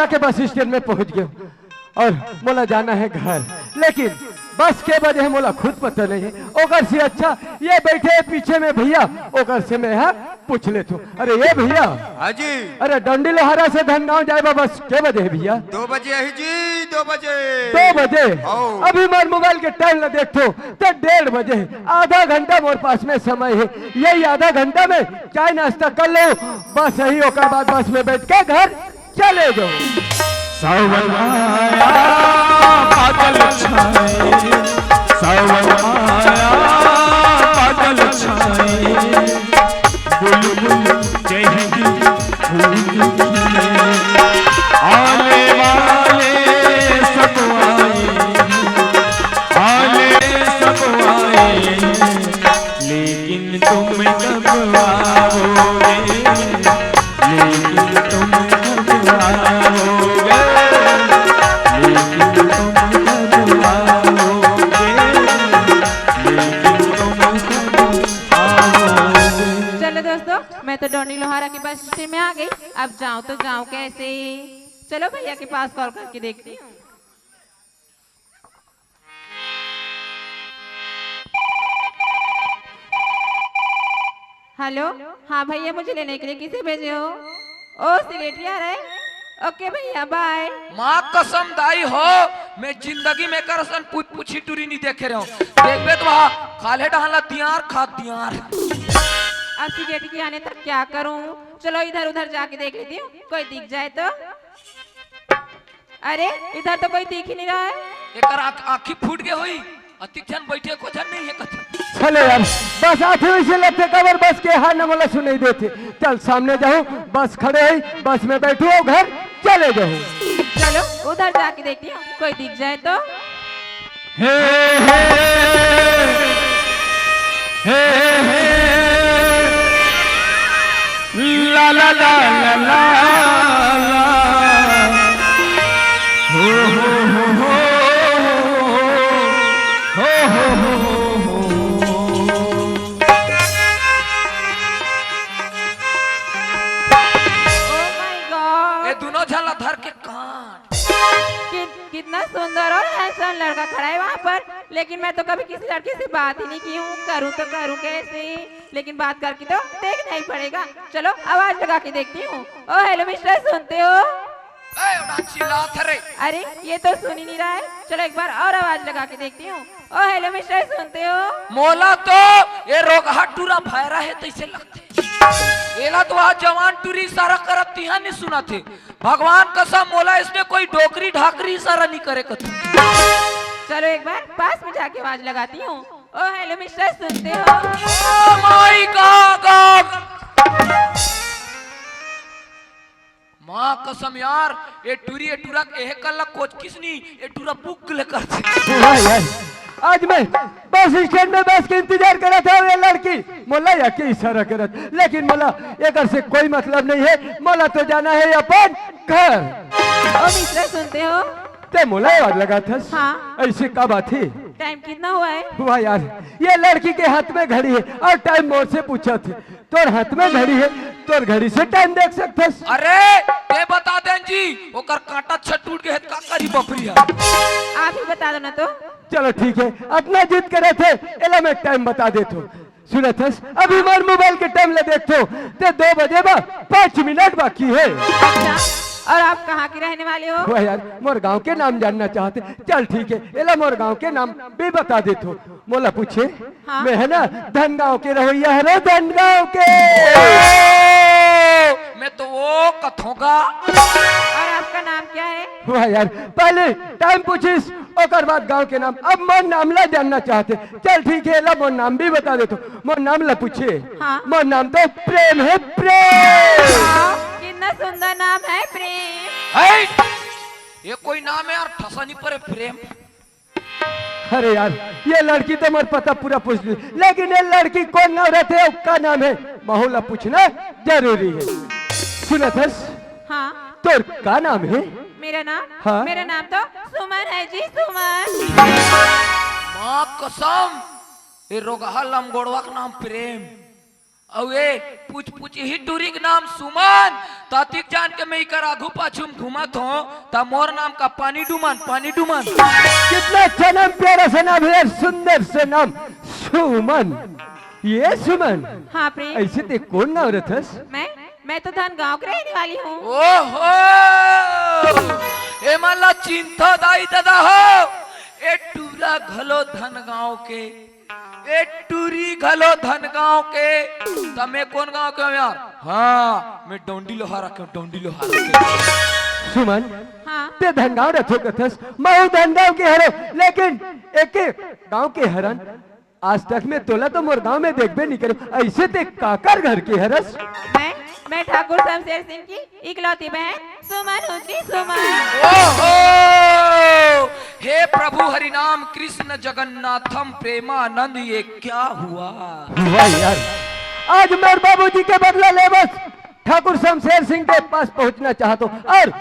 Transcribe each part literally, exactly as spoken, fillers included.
जाके bus stand में पहुंच गयो और मोला जाना है घर, लेकिन बस के बजे है मोला खुद पता नहीं है। ओकर से अच्छा ये बैठे है पीछे में भैया, ओकर से मैं हा पूछ लेथों। अरे ये भैया, हाँ जी। अरे डंडी लोहारा से धनगांव जाए बा बस के बजे है भैया? दो बजे है जी, दो बजे। दो बजे? हाँ। अभी मोर मोबाइल के टाइम ला देखथों त डेढ़ बजे है, आधा घंटा मोर पास में समय है। यही आधा घंटा में चाय नाश्ता कर लेहूं, बस यही, ओकर बाद बस में बैठ के घर चले जाओ। सावन आया, बादल छाए, सावन आया, बादल छाए, बुलबुल चहकी फूल खिले, आने वाले सब आए, आने सब आए, लेकिन तुम कब आओगे? लेकिन तुम कब आओगे? लेकिन तुम कब आओगे? लेकिन तुम कब आओगे? चलो दोस्तों, मैं तो डोनी लोहारा के बस स्टैंड में आ गई। अब जाऊं तो जाऊं कैसे? चलो भैया के पास कॉल करके देखती हूँ। हेलो, हाँ भैया, मुझे लेने के लिए किसे भेजे हो? ओ, सिलेटी आ रहा है। ओके भैया, बाय। माँ कसम दाई हो, मैं जिंदगी में एकर असन पुछ पुछी टूरी नहीं देखे रहे हूँ। देखबे तो वहाँ खाले डहान ला दियार खा दियार। अब सिलेटी के आने तक क्या करूँ? चलो इधर उधर जाके देख लेती हूँ, कोई दिख जाए तो। अरे, इधर तो कोई दिख ही नहीं रहा है। एकर आँख, आँखी फूट गए होई। अतिक झन बैठे को झन नहीं है कथे। चले यार, बस आथे वैसे लगथे, काबर बस के हा न मोला सुनाई देथे। चल सामने जाहूं, बस खड़े है, बस में बैठहूं, घर चले जाहूं। चलो उधर जाके देखती हूँ, कोई दिख जाए तो। हे, हे, हे, हे, ला, ला, ला, ला, ला, ला। हो, हो, हो, हो, हो, हो, हो, हो। Oh my God! ये दोनों झन ला धर के काट। कि-, कितना सुंदर और हैंडसम लड़का खड़ा है वहाँ पर, लेकिन मैं तो कभी किसी लड़की से बात ही नहीं की हूँ, करूँ तो करूँ कैसे? लेकिन बात करके तो देखना ही पड़ेगा। चलो आवाज लगा के देखती हूँ। ओ हेलो मिस्टर, सुनते हो? ए, उड़ा चिल्लात हरे। अरे, ये तो सुन ही नहीं रहा है। चलो एक बार और आवाज लगा के देखती हूँ। ओ हेलो मिस्टर, सुनते हो? मोला तो ये रोगहा टूरा भैरा है तैसे लगथे। एला तो आज जवान टूरी इशारा करत तिहा नहीं सुनत हे। भगवान कसम, मोला इसने कोई डोकरी ढाकरी इशारा नहीं करे कथे। चलो एक बार पास में जाके आवाज लगाती हूँ। ओ हेलो मिस्टर, सुनते हो? Oh my God, God। माँ कसम यार, ये टूरी, ये टूरा, ये कल्ला कोचकिस नहीं, ये टूरा बुक ले कर दे। वाह यार, आज मैं बस स्टैंड में बस के इंतजार करत हे, ये लड़की मोला या के इशारा करत, लेकिन मोला एकर से कोई मतलब नहीं है, मोला तो जाना है अपन घर। ओ मिस्टर, सुनते हो? ते मोला आवाज लगाथस? हाँ। ऐसे का बात है? टाइम कितना हुआ है? वाह यार, ये लड़की के हाथ में घड़ी है और टाइम मोर से पूछत हे। तोर हाथ में घड़ी है, तोर घड़ी से टाइम देख सकथस। अरे, ते बता देन जी, ओकर कांटा छत टूट गए है, का करी बफरी है? आप ही बता दो ना तो। चलो ठीक है, अतना जिद करे थे, एला मैं टाइम बता देथों। सुनत हस, अभी मोर मोबाइल के टाइम ला देखथों, ते दो बजे बा, पाँच मिनट बाकी है। अच्छा, और आप कहाँ के रहने वाले हो? वाह यार, मोर गांव के नाम जानना चाहथे। चल ठीक है, एला मोर गांव के नाम भी बता देथों। मोला पूछे, हाँ। मैं है ना धनगांव के रहोइया हरे, धनगांव के। ओ, मैं तो वो कथों का। और आपका नाम क्या है? वाह यार, पहले टाइम पूछिस, ओकर बाद गांव के नाम। अब मोर नाम ला जानना चाहथे। चल ठीक है, ला मोर नाम भी बता देथों। मोर नाम ला पूछे। हाँ। मोर नाम तो प्रेम है, प्रेम। हाँ, कितना सुंदर नाम है प्रेम। है? ये कोई नाम है यार, ठसा नहीं परे प्रेम। अरे यार, ये लड़की तो मोर पता पूरा पूछ ली, लेकिन ये लड़की कौन नाम रथे अउ का नाम है, महू ला पूछना जरूरी है। सुनत हस? हाँ। तोर का नाम है? मेरा नाम? हाँ। मेरा नाम तो सुमन है जी, सुमन। माँ कसम, ये रोगहा लमगोड़वा का नाम प्रेम। अउ ए पुचपुचही टूरी के नाम सुमन, ततिक जान के मैं इकर आघू पाछू म घूमत हों, त मोर नाम का पानी डुमन, पानी डुमन। कितना अच्छा नाम, प्यारा सा नाम है यार, सुंदर सा नाम, सुमन। ये सुमन, हाँ प्रेम। ऐसे ते कौन गाँव रथस? मैं, मैं तो धन गाँव के रहने वाली हूँ। ओहो, एमन ला चिंता दाई ददा हो, ए टूरा घलो धन गाँव के, ए टूरी घलो धन गाँव के, त मैं कौन गाँव के हूँ यार? हाँ, मैं डोंडी लोहारा के हूँ, डोंडी लोहारा के। सुमन, हाँ। ते धन गाँव रथो कथस, महू धन गाँव के हरो, लेकिन एके गाँव के हरन। आज तक मैं तोला तो मोर गाँव में देखबे नहीं करे, ऐसे ते काकर घर के हरस? मैं, मैं ठाकुर शमशेर सिंह की इकलौती बहन सुमन हूँ जी, सुमन। ओहो, हे प्रभु हरिनाम कृष्ण जगन्नाथम प्रेमानंद, ये क्या हुआ? हुआ यार, आज मोर बाबूजी के बदला लेबस ठाकुर शमशेर सिंह के पास पहुंचना चाहत हों और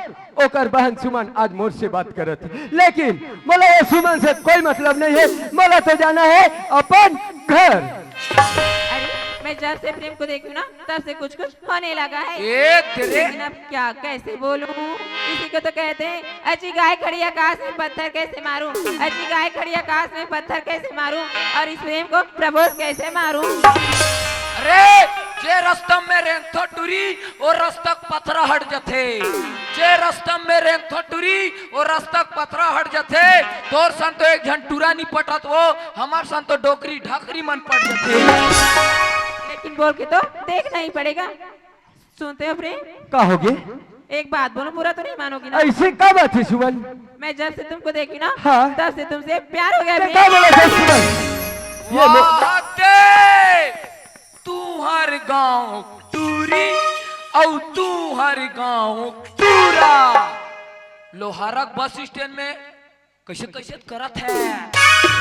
ओकर बहन सुमन आज मोर से बात करत हे, लेकिन मोला ये सुमन से कोई मतलब नहीं है। मोला तो जाना है अपन घर। अरे, मैं जब से प्रेम को देखी हूँ ना, तब से कुछ कुछ होने लगा है। ए तेरे। लेकिन अब क्या, कैसे बोलूँ? इसी को तो कहते हैं, अच्छी गाय खड़ी आकाश में पत्थर कैसे मारूं, अच्छी गाय खड़ी आकाश में पत्थर कैसे मारूं, और इस प्रेम को प्रपोज कैसे मारूं? अरे, जे रस्तम में रेंगथो टूरी, ओ रस्तक पथरा हट जथे। जे रस्तम में रेंगथो टूरी, ओ रस्तक पथरा हट जथे। तोर सन तो एक झन टूरा नी पटत वो, हमर सन तो डोकरी ढाकरी मन पट जथे। लेकिन बोल के तो देखना ही पड़ेगा। सुनते हो प्रेम? का होगे? एक बात बोलो, बुरा तो नहीं मानोगी ना? ऐसे का बात है सुमन? मैं जब से तुमको देखी ना, हाँ। तब से तुमसे प्यार हो गया ते प्रेम। का बोला था सुमन? ये लो। वाह दे, तुहर गांव टूरी अउ तुहर गांव टूरा। लोहारक बस स्टैंड में कैसे कैसे करत हे?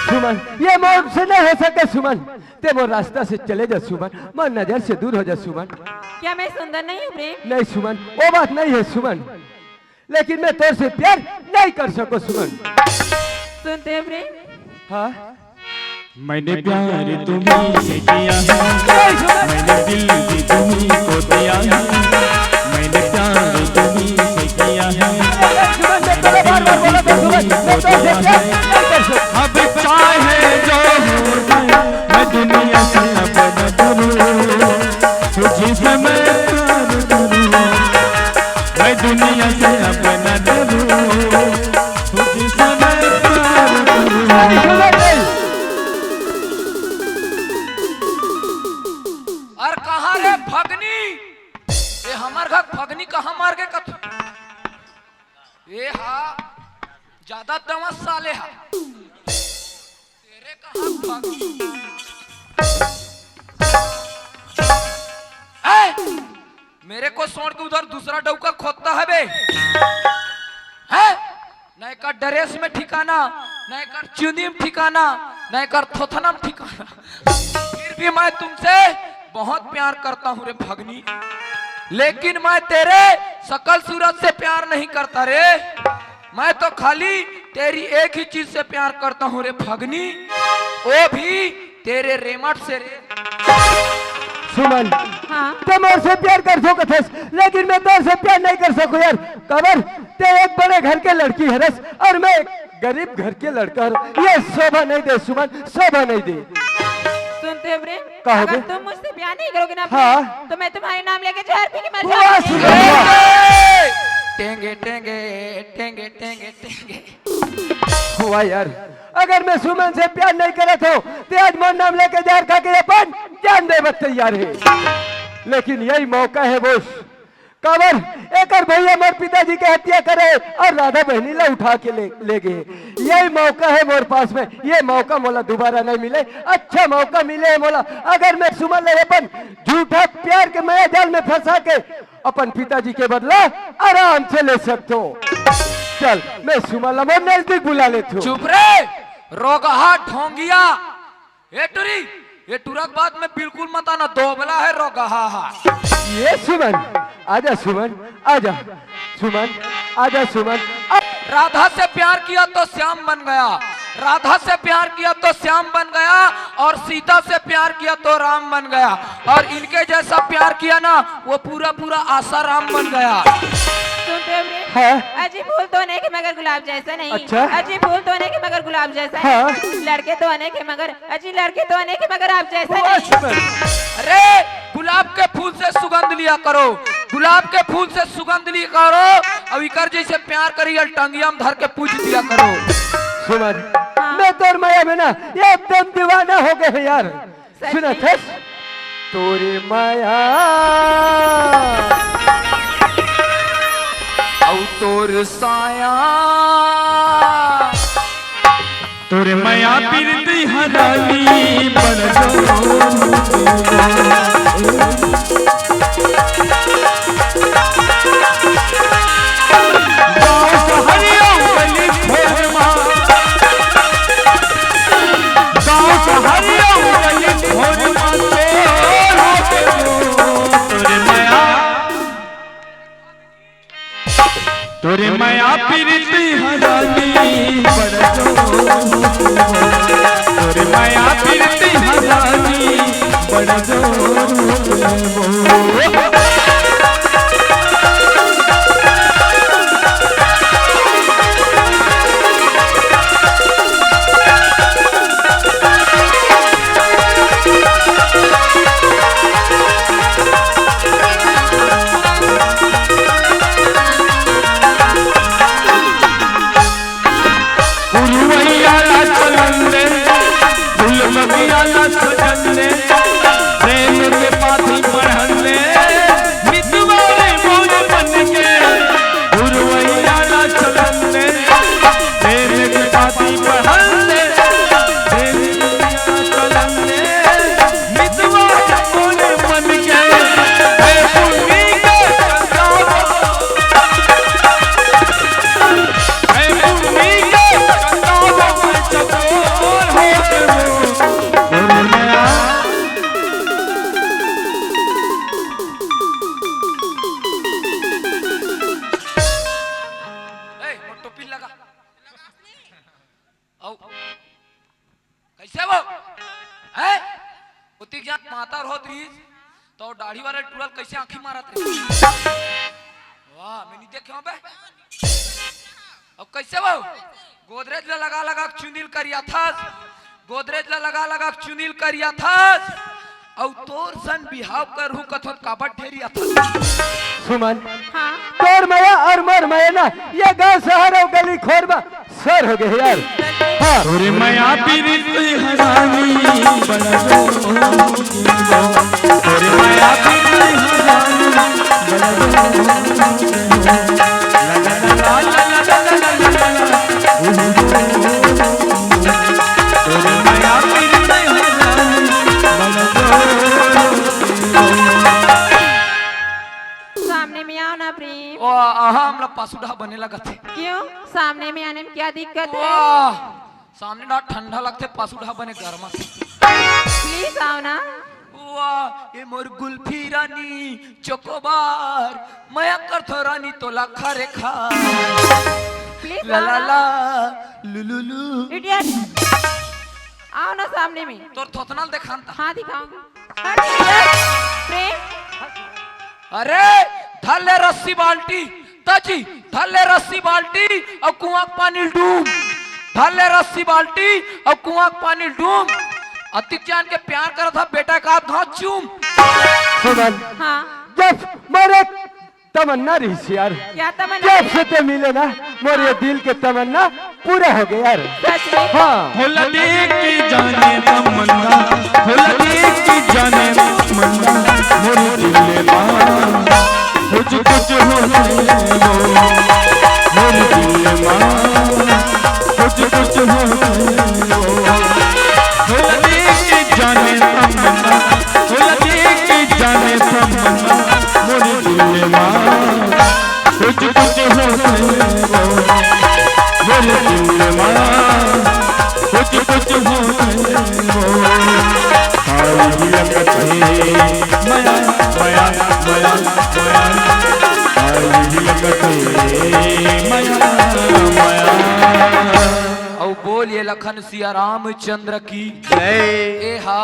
सुमन, ये मोर से नहीं हो सके सुमन। ते मोर रास्ता से चले जा सुमन, मोर नजर से दूर हो जा सुमन। क्या मैं सुंदर नहीं हूँ प्रेम? नहीं सुमन, वो बात नहीं है सुमन, लेकिन मैं तोर से प्यार नहीं कर सको सुमन। सुनते हो प्रेम? हाँ। मैंने प्यार तुम्ही से किया है, मैंने दिल भी तुम्ही को दिया है, मैंने प्यार तुम्ही से किया है। अब चाहे जो हो जाए, मैं दुनिया से अब न डरूं, तुझी से मैं प्यार करूं, मैं दुनिया से अब न डरूं, तुझी से मैं प्यार करूं। अरे कहाँ रे भगनी? ए हमर घर भगनी कहाँ मर गे कथों? ए हा, ज्यादा दवा साले हा। तेरे कहाँ भगनी? ए! मेरे को छोड़ के उधर दूसरा डौका खोदता है बे। हैं? न एकर ड्रेस में ठिकाना, न एकर चुनी में ठिकाना, न एकर थोथना में ठिकाना। फिर भी मैं तुमसे बहुत प्यार करता हूँ रे भगनी, लेकिन मैं तेरे शकल सूरत से प्यार नहीं करता रे। मैं तो खाली तेरी एक ही चीज से प्यार करता हूँ रे भगनी, वो भी तेरे रेमट से रे। सुमन, हाँ। ते मोर से प्यार कर सको कथस, लेकिन मैं तोर से प्यार नहीं कर सको यार। काबर? ते एक बड़े घर के लड़की हरस और मैं एक गरीब घर के लड़का हरस। ये शोभा नहीं दे सुमन, शोभा नहीं दे। सुनते हो प्रेम? का हो अगर बे? तुम मुझसे प्यार नहीं करोगे ना प्रेम, हाँ। तो मैं तुम्हारे नाम लेके जहर पी के मर वाह, जाऊंगी। सुमन, वाह। टेंगे, टेंगे, टेंगे, टेंगे, टेंगे। हुआ यार, अगर मैं सुमन से प्यार नहीं करत हों, ते आज मोर नाम लेके जहर खा के अपन जान देवत तैयार हे। लेकिन यही मौका है बोस, काबर एकर भैया मोर पिताजी के हत्या करे और राधा बहनी ला उठा के ले, ले गए। यही मौका है मोर पास में, ये मौका मोला दोबारा नहीं मिले। अच्छा मौका मिले है मोला, अगर मैं सुमन ले अपन झूठा प्यार के माया जाल में फंसा के अपन पिताजी के बदला आराम से ले सकथों। चल, मैं सुमन ला मोर नजदीक बुला लेथों। चुप रे, रोगहा ढोंगिया। ए टुरी, ए टुरा के बात में बिल्कुल मत आना, दोबला है रोगहा हा। ये सुमन, आजा सुमन, आजा। सुमन, आजा सुमन। अब राधा से प्यार किया तो श्याम बन गया, राधा से प्यार किया तो श्याम बन गया, और सीता से प्यार किया तो राम बन गया, और इनके जैसा प्यार किया ना, वो पूरा पूरा आसाराम बन गया। सुनते हो रे? हाँ। अजी फूल तो अनेक है मगर गुलाब जैसा नहीं। अच्छा। अजी फूल तो अनेक है मगर गुलाब जैसा हाँ। नहीं। लड़के तो अनेक है मगर, अजी लड़के तो अनेक है मगर आप जैसा वाह, नहीं। शुक्र। अरे, गुलाब के फूल से सुगंध लिया करो, गुलाब के फूल से सुगंध लिया करो, अब इकर जैसे प्यार करी, टंगिया में धर के पूज दिया करो। सुमन, हाँ। मैं तोर मया में ना एकदम दीवाना हो गए हँव यार। सच सुना में? थस? तोरे मया अउ तोर साया, तोरे मया पीरती हरानी बड़ जोर। गाँव सहरिया गली खोरमा, गाँव सहरिया गली खोरमा, तोर मया, तोरे मया पीरती हरानी बड़ जोर। तोरे मया पीरती हरानी बड़ जोर। पुरवैया ला चलन दे, फुलवैया ला सजन दे, प्रेम के पाती पढ़न दे, मितवा रे मोर मन के। पुरवैया ला चलन दे, प्रेम के पाती पढ़न दे, प्रेम के पाती पढ़न दे। मितवा मोर मन के, हे पुन्नी के चंदावा, हे पुन्नी के चंदावा, मैं चकोर हो गयो, मोर मया। ए, मोर टोपी लगा। अउ कइसे वो? हैं? ओती जान मातर होत रहिस, त दाढ़ी वाला टूरा ल कइसे आँखी मारत रहिस? वाह, मैं नइ देखे हँव बे। अउ कइसे वो? गोदरेज ला लगा लगा के चुंदी ल करियाथस, गोदरेज ला लगा लगा के चुंदी ल करियाथस, अउ तोर सन बिहाव करहूँ कथों त काबर ढेरियाथस? सुमन, हाँ। तोर मया अउ मोर मया ना, ये गाँव सहर अउ गली खोर म सर हो गए यार। हाँ। तोरे मया पीरती हरानी बड़ जोर। तोरे मया पीरती हरानी बड़ जोर। ला ला ला ला। तोरे मया पीरती हरानी बड़ जोर। सामने में आओ ना प्रेम। ओ, आहा, हमला पासुड़ा बने लगत हे। क्यों? सामने में आने में क्या दिक्कत है? वाह, सामने ना ठंडा लगथे, पासुड़ा बने गरमा। Please आओ ना। वाह, ए मोर गुल्फी रानी चोकोबार, मया करथों रानी तोला खा रे खा। Please ला आओ ला ना। ला, लू लू लू। Idiot। आओ ना सामने में। तोर थोथना ल देखान ता। हाँ, दिखाऊंगी। प्रेम। अरे, धर ले रस्सी बाल्टी, ताजी, धर ले रस्सी बाल्टी अउ कुआँ के पानी ल डूम। धर ले रस्सी बाल्टी अउ कुआँ के पानी ल डूम। अतिक जान के प्यार करत हँव बेटा, का घाँव चूम। सुमन, हाँ। जब मोर एक तमन्ना रहिस यार। क्या तमन्ना? जब से ते मिले ना, मोर ये दिल के तमन्ना पूरा हो गया यार। सच में? हाँ। होला देख के जाने तमन्ना, होला देख के जाने तमन्ना, मोर दिल मा कुछ कुछ हो गए वो, मोर दिल मा कुछ कुछ हो गए वो। होला देख के जाने तमन्ना, होला देख के जाने तमन्ना, मोर दिल मा कुछ कुछ हो गए वो, मोर दिल मा कुछ कुछ हो गए वो। आई लकत हे मया, मया, मया, मया। आई लकत हे मया, मया। अउ बोल ये लखन सिया रामचंद्र की जय। ए हा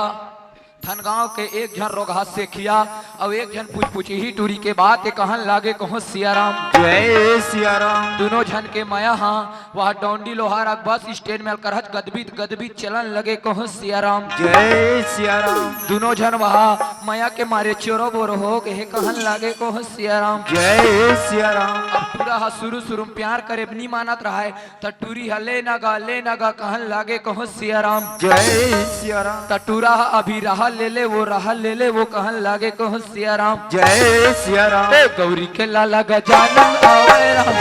धनगांव के एक झन रोगहा सेखिया अउ एक झन पुचपुचही टूरी के बात ए कहन लागे कहो सिया राम। जय सिया राम। दुनों झन के मया हा वह डौंडी लोहारा बस स्टैंड में अलकरहच गदबित गदबित चलन लगे कहो सिया राम। जय सिया राम। दुनों झन वहा मया के मारे चोरो बोरो हो गे हे कहन लागे कहो सिया राम। जय सिया राम। अब टूरा हा शुरू शुरू में प्यार करे बर नी मानत रहाय, त टूरी ह ले न गा, ले न गा कहन लागे कहो सिया राम। जय सिया राम। त टूरा ह अभी रहा ले ले वो, रहा ले ले वो कहन लागे कहो सिया राम। जय सिया राम। ए गौरी के लाला गजानन आवे राम।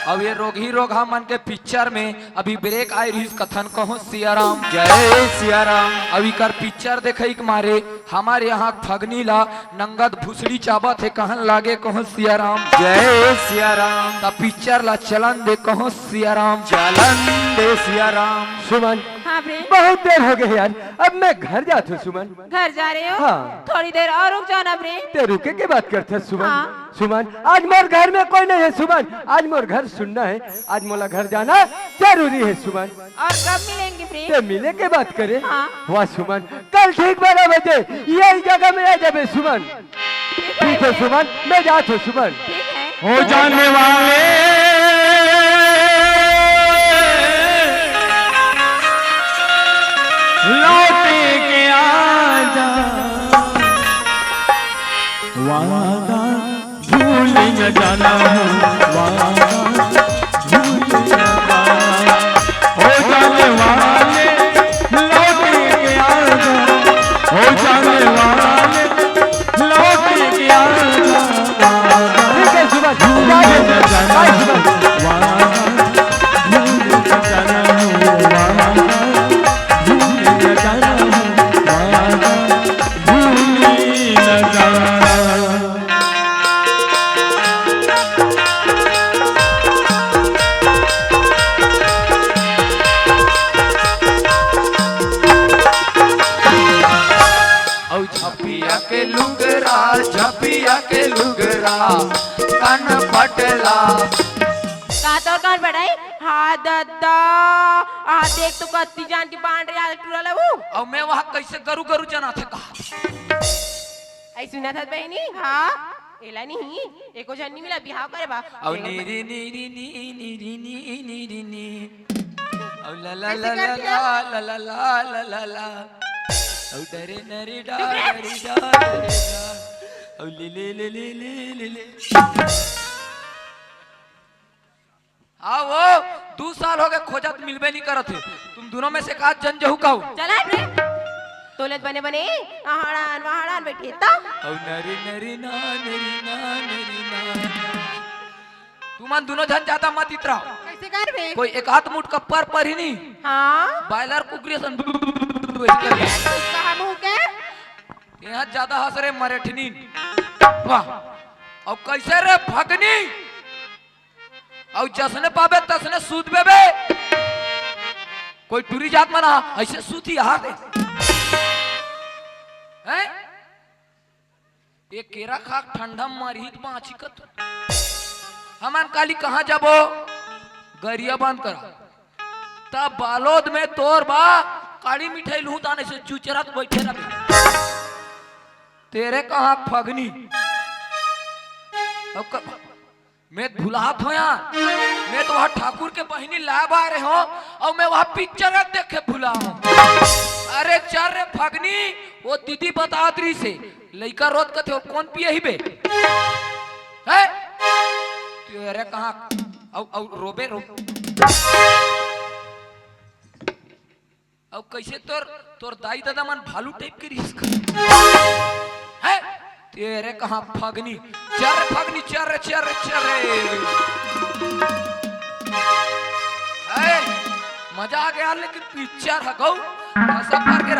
अब ये रोगही रोगहा मन के पिक्चर में अभी ब्रेक आए रहिस कथन कहो सिया राम। जय सिया राम। अभी कर पिक्चर देखे के मारे हमर यहाँ फगनी ला नंगत भुसड़ी चाबत हे कहन लागे कहो सिया राम। जय सिया राम। त पिक्चर ला चलन दे कहो सिया राम। चलन दे सिया राम। सुमन, हाँ रे। बहुत देर हो गए यार, अब मैं घर जात हूँ सुमन। घर जा रहे हो? हाँ। थोड़ी देर और रुक जाओ ना रे। ते रुके के बात करते सुमन। हाँ। सुमन, आज मोर घर में कोई नहीं है सुमन, आज मोर घर सुन्ना है, आज मोला घर जाना जरूरी है सुमन। और कब मिलेंगे रे? ते मिले के बात करे। हाँ। वाह सुमन, कल ठीक बारह बजे यही जगह में आ जाबे सुमन। ठीक है सुमन, मैं जात हूँ सुमन। ठीक है। हो जाने वाले लौटे के आजा, वादा भूल न जाना, वादा भूल न जाना। हो जाने वाले लौटे के आजा, हो जाने वाले लौट के आजा, वादा ठीक है सुमन, भूल न जाना, वादा भूल न जाना, वादा भूल न जाना, वादा भूल न जाना। अउ झपिया के लुगरा, झपिया के लुगरा, कन पटला। का तोर कान बड़ाई? हाँ दद्दा, आ देख तो कत्ती जान के बांध रहे टूरा ला वो। अउ मैं वहाँ कैसे गरु गरु जना थे कहा? ऐ सुना था बहनी? हाँ, एला नहीं, एको झन नहीं मिला बिहाव करे बा। अउ नीरी नीरी नी, नीरी नी, नीरी नी। अउ ला ला ला ला ला ला ला ला ला। अउ डरे नरे डा, डरे डा, डरे डा। अउ ले ले ले ले ले ले ले। हाँ वो, दू साल हो गए खोजत मिलबे नहीं करत हे। तुम दोनों में से का जन जहू कहू? चला रे। तोले बने बने, अहाड़ान, वहाड़ान बैठे ता। अउ नरी नरी ना, नरी ना, नरी ना। तुमन दोनों जन ज्यादा मत इतराओ। कैसे करबे? कोई एक हाथ मुठ का पर पर ही नहीं। हाँ। बॉयलर कुकरी सन वैसे कर। कहाँ मुँह के? यहाँ ज्यादा हंस रे मरेठनी। वाह। अब कैसे रे फगनी? अउ जसने पाबे तसने सूत बेबे। कोई टूरी जात मना ऐसे सूती हार दे। हैं? ये केरा खाक ठंडा मारही त बाँची कत। हमन काली कहाँ जाबो? गरिया बंद करा। तब बालोद में तोर बा काली मिठाई लूँ ताने से चुचरत बैठे रहे। तेरे कहाँ फगनी? अब क-, मैं भुलात हो यार, मैं तो वहाँ ठाकुर के बहिनी लाए बारे हो अउ मैं वहाँ पिक्चर देखे भुला हूँ। अरे चल रे फगनी, वो दीदी बतात रही से लइका रोत कथे, "और कौन पिए ही बे?" है? तेरे कहाँ? अउ, अउ रोबे रो। अब कैसे तोर, तोर दाई दादा मन भालू टाइप के रिहिस का? हैं? तेरे कहाँ फगनी? चर फगनी, चर, चर, चर। हैं? मजा आ गया, लेकिन पिक्चर ह गऊ। सफर के